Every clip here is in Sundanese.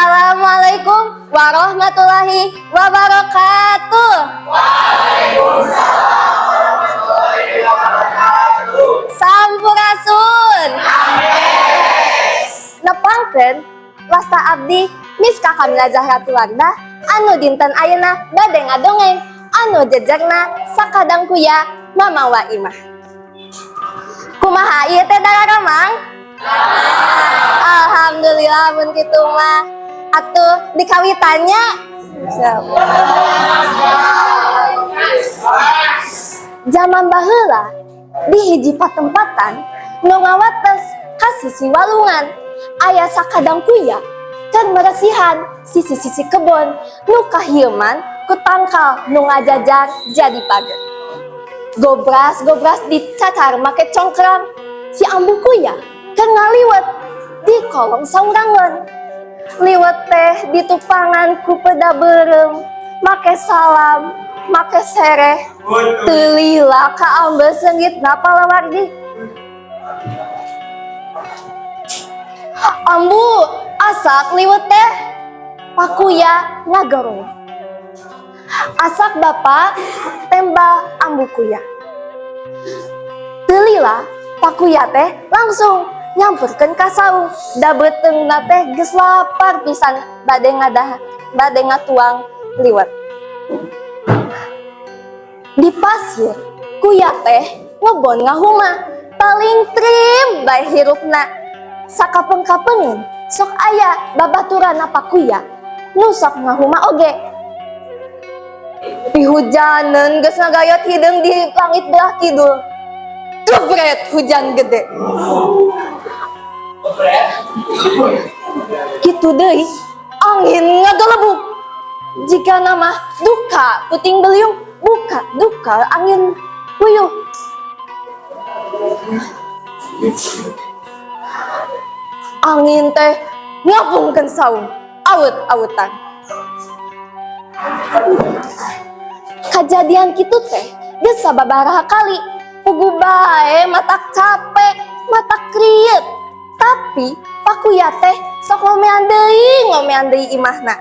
Assalamualaikum warahmatullahi wabarakatuh. Waalaikumsalam warahmatullahi wabarakatuh. Sampurasun. Nepangkeun wasta abdi Miska Kamila Zahratul Wardah anu dinten ayeuna bade ngadongeng anu jejerna Sakadang Kuya Mamawa Imah. Kumaha ieu teh, daramang? Alhamdulillah mun kitu mah. Atuh dikawitan nya. Siap. Zaman baheula di hiji patempatan nu ngawates ka sisi walungan aya sakadang kuya keur meresihan sisi-sisi kebon nu kahieuman ku tangkal nu ngajajar jadi pager. Gobras-gobras dicacar make congkrang, si ambu kuya keur ngaliwet di kolong saung rangon. Liwet teh ditupangan ku peda beureum, make salam, make sereh, teu lila kaambeu seungitna, palawargi. "Ambu, asak liwet teh?" Pakuya ngagorong. "Asak, Bapak," tembal ambu kuya. Teu lila pakuya teh langsung nyamperkeun ka saung, da beuteungna teh geus lapar pisan bade ngadah, bade ngatuang liwet. Di pasir kuya teh ngebon ngahuma, talingtrim bae hirupna. Sakapeng-kapengeun sok aya babaturanna pakuya nu sok ngahuma oge. Pihujaneun geus ngagayot hideung di langit belah kidul. Jebret, hujan gede. Kitu deui angin ngagelebug. Jigana mah duka puting beliung, buka duka angin puyuh. Angin teh ngapungkeun saung, awut-awutan. Kajadian kitu teh geus sababaraha kali. Puguh bae matak capek, matak kriet. Tapi pakuya teh sok ngomean deui imahna.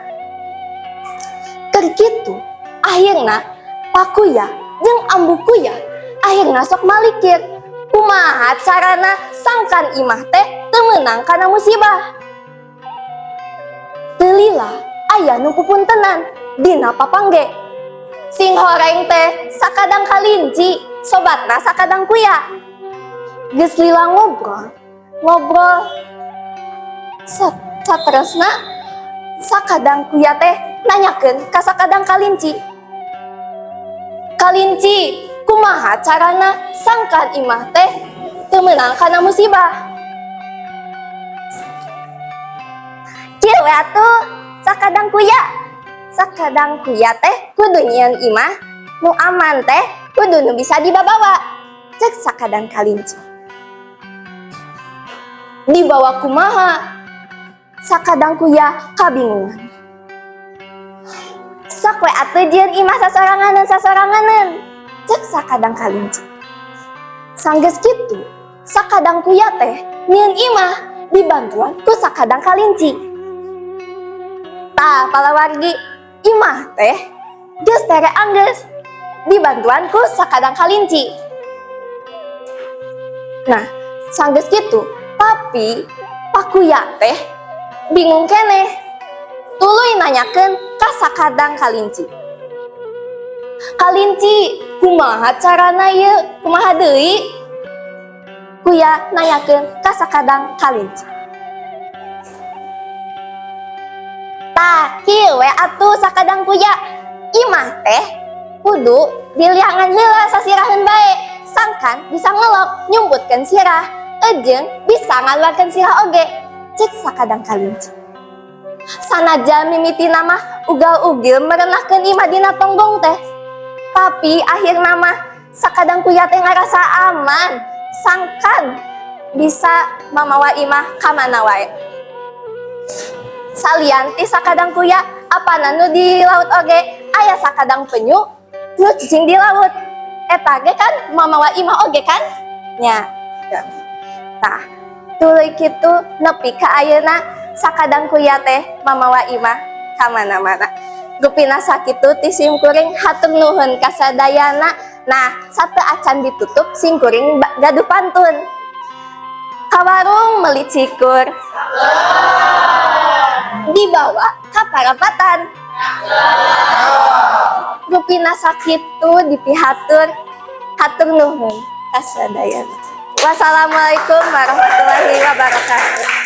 Keur kitu akhirna pakuya jeung ambu kuya akhirna sok malikir kumaha carana sangkan imah teh teu meunang kana musibah. Teu lila aya nu pupuntenan dina papangge. Sing horeng teh sakadang kalinci, sobatna sakadang kuya. Geus lila ngobrol, ngobrol. Saterusna sakadang kuya teh nanyakeun ka sakadang kalinci. "Kalinci, kumaha carana sangkan imah teh teu meunang kana musibah?" "Kieu we atuh, sakadang kuya. Sakadang kuya teh kudu nyieun imah nu aman teh kudu nu bisa dibabawa," cek sakadang kalinci. "Dibawa kumaha?" Sakadang kuya kabingungan. "Sok we atuh jieun imah sasoranganeun sasoranganeun," cek sakadang kalinci. Sanggeus kitu, sakadang kuya teh nyieun imah dibantuan ku sakadang kalinci. Tah, palawargi, imah teh geus tere anggeus dibantuan ku sakadang kalinci. Nah, sanggeus kitu, tapi pakuya teh bingung keneh. Tuluy nanyakeun ka sakadang kalinci. "Kalinci, kumaha carana ieu? Kumaha deui?" Kuya nanyakeun ka sakadang kalinci. "Tah, kieu we atuh, sakadang kuya. Imah teh kudu diliangan heula sasiraheun bae. Sangkan bisa ngelok nyumputkeun sirah, eujeung bisa ngaluarkeun sirah oge," cek sakadang kalinci. Sanajan mimitina mah ugal-ugil merenahkeun imah dina tonggong teh. Tapi akhirna mah sakadang kuya teh ngarasa aman, sangkan bisa mamawa imah ka mana wae. Salian ti sakadang kuya, apana nu di laut oge aya sakadang penyu nu cicing di laut. Eta ge kan mamawa imah oge kan? Nya. Tah, tuluy kitu nepi ka ayeuna. Sakadang kuya teh mamawa imah kamana-mana. Rupina sakitu ti sim kuring, hatur nuhun kasadayana. Nah, sateuacan ditutup, sim kuring gaduh pantun. Ka warung meuli cikur, dibawa ka parapatan. Rupina sakitu dipihatur, hatur nuhun kasadayana. Wassalamualaikum warahmatullahi wabarakatuh.